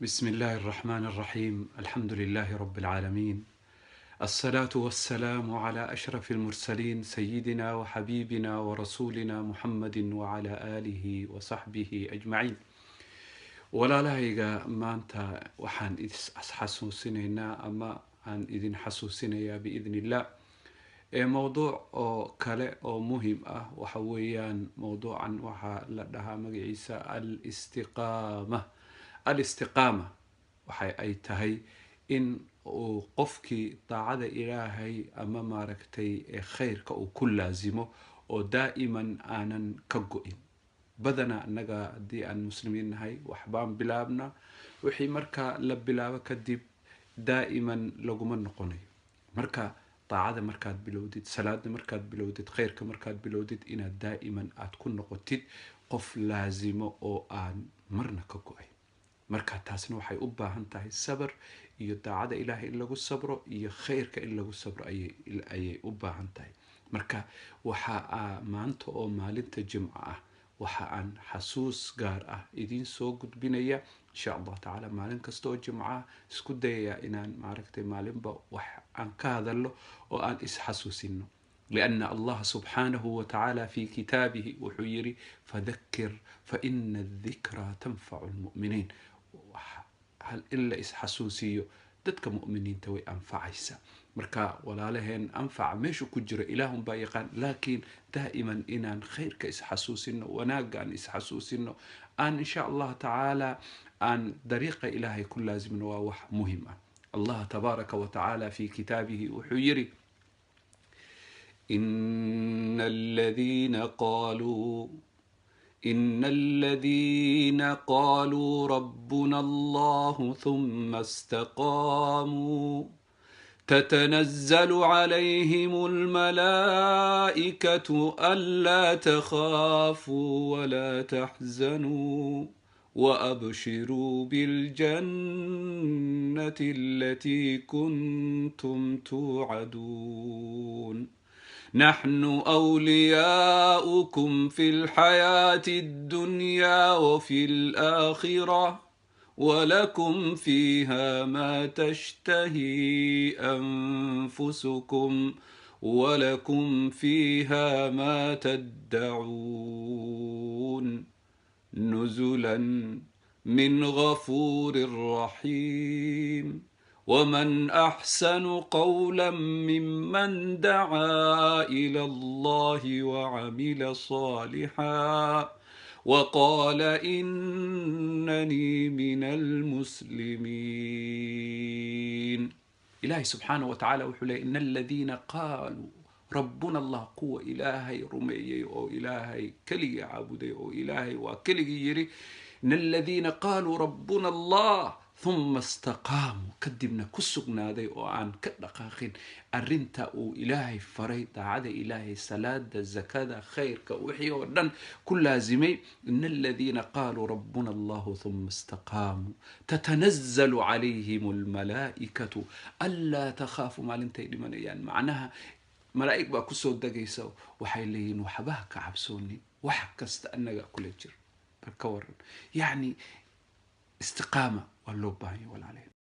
بسم الله الرحمن الرحيم. الحمد لله رب العالمين، الصلاة والسلام على أشرف المرسلين، سيدنا وحبيبنا ورسولنا محمد وعلى آله وصحبه أجمعين. Walaalahayga, maanta waxaan is xasuusinaynaa ama aan idin xasuusinayaa, biidni illah, ee mowduuc oo kale oo muhim ah. Waxa weeyaan mowduucan waxaa la dhahaa magaciisa alistiqaama. Alistiqaama waxa ay tahay in uu qofkii daacada Ilaahay ama maaragtay khayrka uu ku laasimo oo daa'iman aanan ka go-in. Badanaa annaga haddii aan muslimiin nahay, waxbaan bilaabna, wixii marka la bilaabo kadib daa'iman laguma noqonayo. Marka daacada markaad bilowdid, salaada markaad bilowdid, khayrka markaad bilowdid, inaad daa'iman aad ku noqotid qof laasimo oo aan marna ka go-ay. Marka taasna waxay u baahan tahay sabr iyo daacada Ilaahay in lagu sabro iyo khayrka in lagu sabro ayay u baahan tahay. Marka waxa maanta oo maalinta Jimco ah waxa aan xasuus gaar ah idiin soo gudbinaya, insha Allah tacaala, maalin kasta oo Jimca isku dayaya inaan maaragtay maalinba wax aan ka hadalno oo aan isxasuusino, لأن الله سبحانه وتعالى في كتابه wuxuu yiri: فذكر فإن الذكرى تنفع المؤمنين. Hal in la isxasuusiyo dadka mu'miniinta way anfacaysa. Marka walaalaheen, anfaca meeshu ku jiro Ilaahun baa yaqaan, laakiin daa'iman inaan khayrka isxasuusino, wanaagga aan isxasuusino, aan insha Allah tacaala aan dariiqa Ilaahay ku laasimno, waa wax muhim ah. Allah tabaaraka wa tacaala fi kitaabihi wuxuu yiri: إن الذين قالوا ربنا الله ثم استقاموا تتنزل عليهم الملائكة ألا تخافوا ولا تحزنوا وأبشروا بالجنة التي كنتم توعدون. نحن أولياؤكم في الحياة الدنيا وفي الآخرة، ولكم فيها ما تشتهي أنفسكم ولكم فيها ما تدعون، نزلا من غفور رحيم. ومن احسن قولا ممن دعا الى الله وعمل صالحا وقال انني من المسلمين. إلهي سبحانه وتعالى wuxuu leeyay: إن الذين قالوا ربنا الله, kuwa Ilaahay rumeeyey oo Ilaahay keligii caabuday oo Ilaahay waa keligii yiri, إن الذين قالوا ربنا الله ثم استقاموا, kadibna ku sugnaaday oo aan ka dhaqaaqin arrinta uu Ilaahay faray, daacada Ilaahay, salaada, zakada, khayrka, wixii oo dhan ku laasimay. إن الذين قالوا ربنا الله ثم استقاموا تتنزل عليهم الملائكة ألا تخافوا. Maalintay dhimanayaan, macnaha malaa'ig baa kusoo degaysa, waxay leeyihin: waxbaha ka cabsoonin, wax kasta annaga kula jir. Bal ka waran? Yacni istiqaama waa loo baahan yahay, walaalaheen.